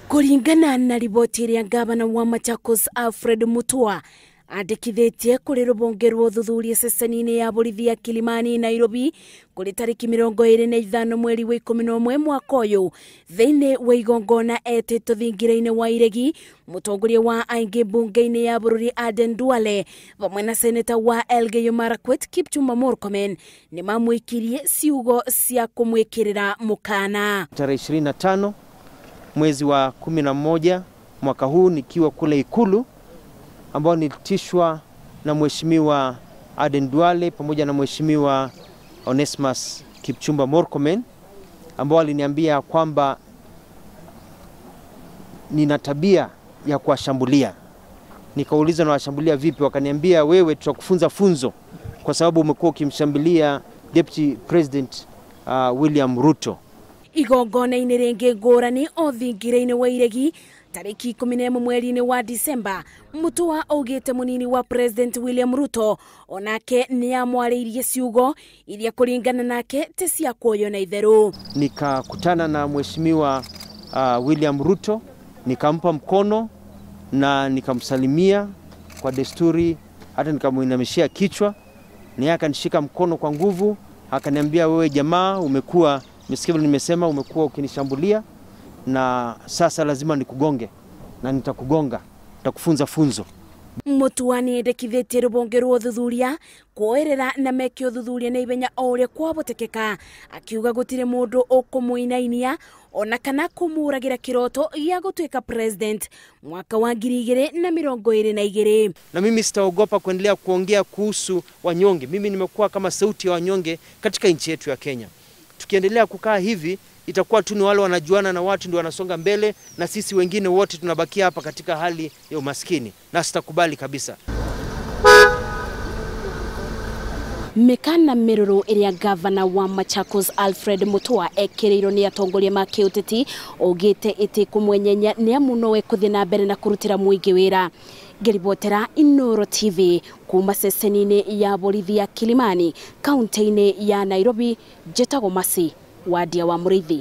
Kuringana na riboti ĩrĩa gavana wa Machakos Alfred Mutua andĩkithĩtie kũrĩ rũhonge rwa ũthuthuria ceceni-inĩ ya borithi ya Kilimani Nairobi kũrĩ tarĩki 25 mweri wa 11 mwaka ũyũ thĩinĩ wa igongona etĩtwo thingira-inĩ wa Iregi. Mũtongoria wa aingĩ mbunge-inĩ ya bũrũri Aden Duale vamwe na seneta wa Elgeyo Marakwet Kipchumba Murkomen nĩ mamwĩkirie ciugo cia kũmwĩkĩrĩra mũkana. Tarehe 25 mwezi wa 11 mwaka huu nikiwa kule Ikulu, ambao nilitishwa na Mheshimiwa Aden Duale pamoja na Mheshimiwa Onesmus Kipchumba Murkomen, ambao aliniambia kwamba nina tabia ya kuwashambulia. Nikauliza na washambulia vipi? Wakaniambia wewe tutakufunza funzo kwa sababu umekuwa ukimshambulia Deputy President William Ruto. Igongona-inĩ rĩngĩ ngũrani o thingira-inĩ wa Iregi tarĩki 11 mweri-inĩ wa Disemba, Mutua augĩte mũnini wa President William Ruto onake nĩamwarĩirie ciugo iria kũringana nake ti cia kuoywo na itherũ. Nikakutana na Mheshimiwa William Ruto, nikampa mkono na nikamsalimia kwa desturi, hata nikamuinamishia kichwa, naye akanishika mkono kwa nguvu, akaniambia wewe jamaa, umekuwa msikivu, nimesema umekuwa ukinishambulia na sasa lazima nikugonge na nitakugonga, nitakufunza funzo. Mutua nĩendekithĩtie rũhonge rwa ũthuthuria kuoerera na meke ũthuthuria na ihenya o ũrĩa kwahotekeka, akiuga gũtirĩ mũndũ ũkũmũinainia ona kana kũmũragĩra kĩroto gĩa gũtuĩka president mwaka wa 2022. Na mimi sitaogopa kuendelea kuongea kuhusu wanyonge. Mimi nimekuwa kama sauti ya wanyonge katika nchi yetu ya Kenya. Tukiendelea kukaa hivi itakuwa tu ni wale wanajuana na watu ndio wanasonga mbele na sisi wengine wote tunabakia hapa katika hali ya umaskini, na sitakubali kabisa. Mĩkana mĩrũrũ ĩrĩa gavana wa Machakos Alfred Mutua ekĩrĩirwo nĩ atongoria ma kĩũteti augĩte ĩtĩ kũmwenyenya nĩ amu nowe kũthiĩ na mbere na kũrutĩra mũingĩ wĩra. Ngĩribotera Inooro TV kuma ceceni-inĩ ya borithi ya Kilimani kaunti-inĩ ya Nairobi, njĩtagwo Mercy Wadia wa Mũrĩithi.